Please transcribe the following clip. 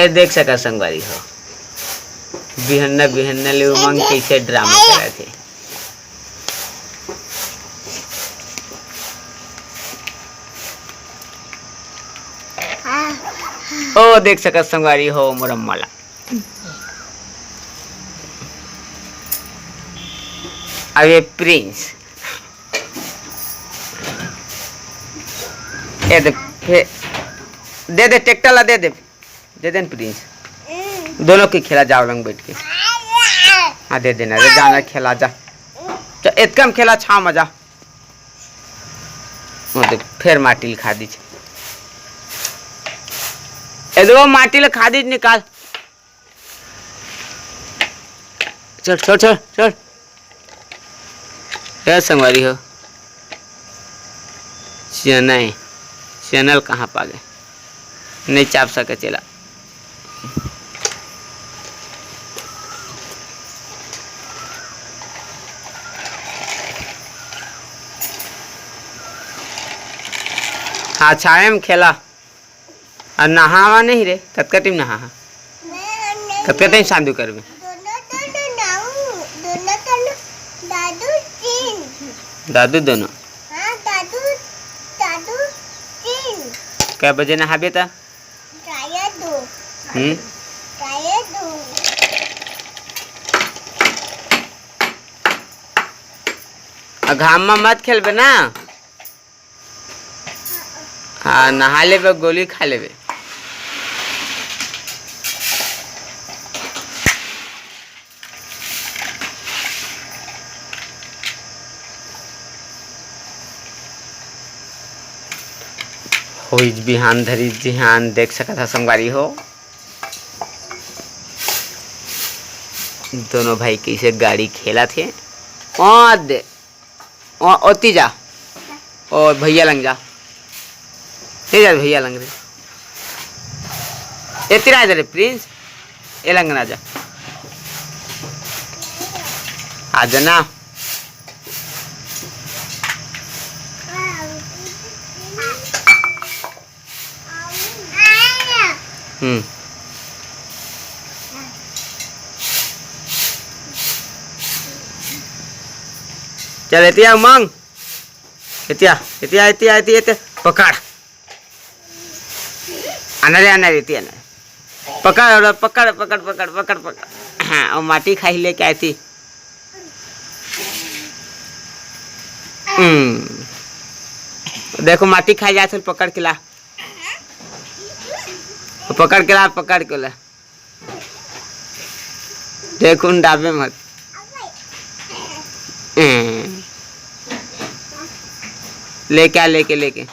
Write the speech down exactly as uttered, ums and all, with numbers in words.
ए, देख सकत संगवारी हो, बिहन्ना बिहन्ना ले उमंग कइसे ड्रामा करत हे। ओ, देख सकत संगवारी हो, मोर अम्मा ला। अब ये प्रिंस, ए दे, फे-, दे दे, ट्रैक्टर ला दे दे, दे दे न प्रिंस, दोनों के खेला जाव लंग बैठ के। हाँ, दे देना रे, जाना खेला जा। च-, एतका म खेला, छाँव म जा। वो देख, फेर माटी ल खा दीच। ए दे, वो माटी ल खा दीच, निकाल। चल, चल, चल, चल। ए संगवारी हो, चेनल, चेनल कहाँ पागे? नहीं चाप सके चेला। हाँ, छाँव म खेला। अउ नहावा नहीं रे, कतका टाइम नहाहा? कतका टाइम सांधू करबे? दोनों, दोनों नाऊ, दोनों, दोनों, दादू तीन। दादू दोनों? हाँ, दादू, दादू तीन। कै बजे नहाबे त? साढ़े दो। हम्म। साढ़े दो। आ घाम म मत खेलबे ना। हाँ, नहा लेबे, गोली खा लेबे। होइच बिहान धरिच जिहान, देख सकत ह संगवारी हो, दोनों भाई कइसे गाड़ी खेलत हे। ओ दे, ओ, ओती जा, ओ भैया लंग जा, ए जा भैया लंग रे, एती रा जा रे प्रिंस, ए लंग ना जा, आ जा ना। हम्म। चल, एतिया उमंग। एतिया, एतिया, एतिया, एतिया, एतिया। पकड़। आना रे, आना रे, एतिया आना रे। पकड़, पकड़, पकड़, पकड़, पकड़, पकड़। हाँ, वो माटी खाही लेके आए थी। हम्म। देखो, माटी खाई जात हे, पकड़ के ला। पकड़ के ला, पकड़ के ला। देखो, डाबे मत। हम्म। लेके आ, लेके, लेके।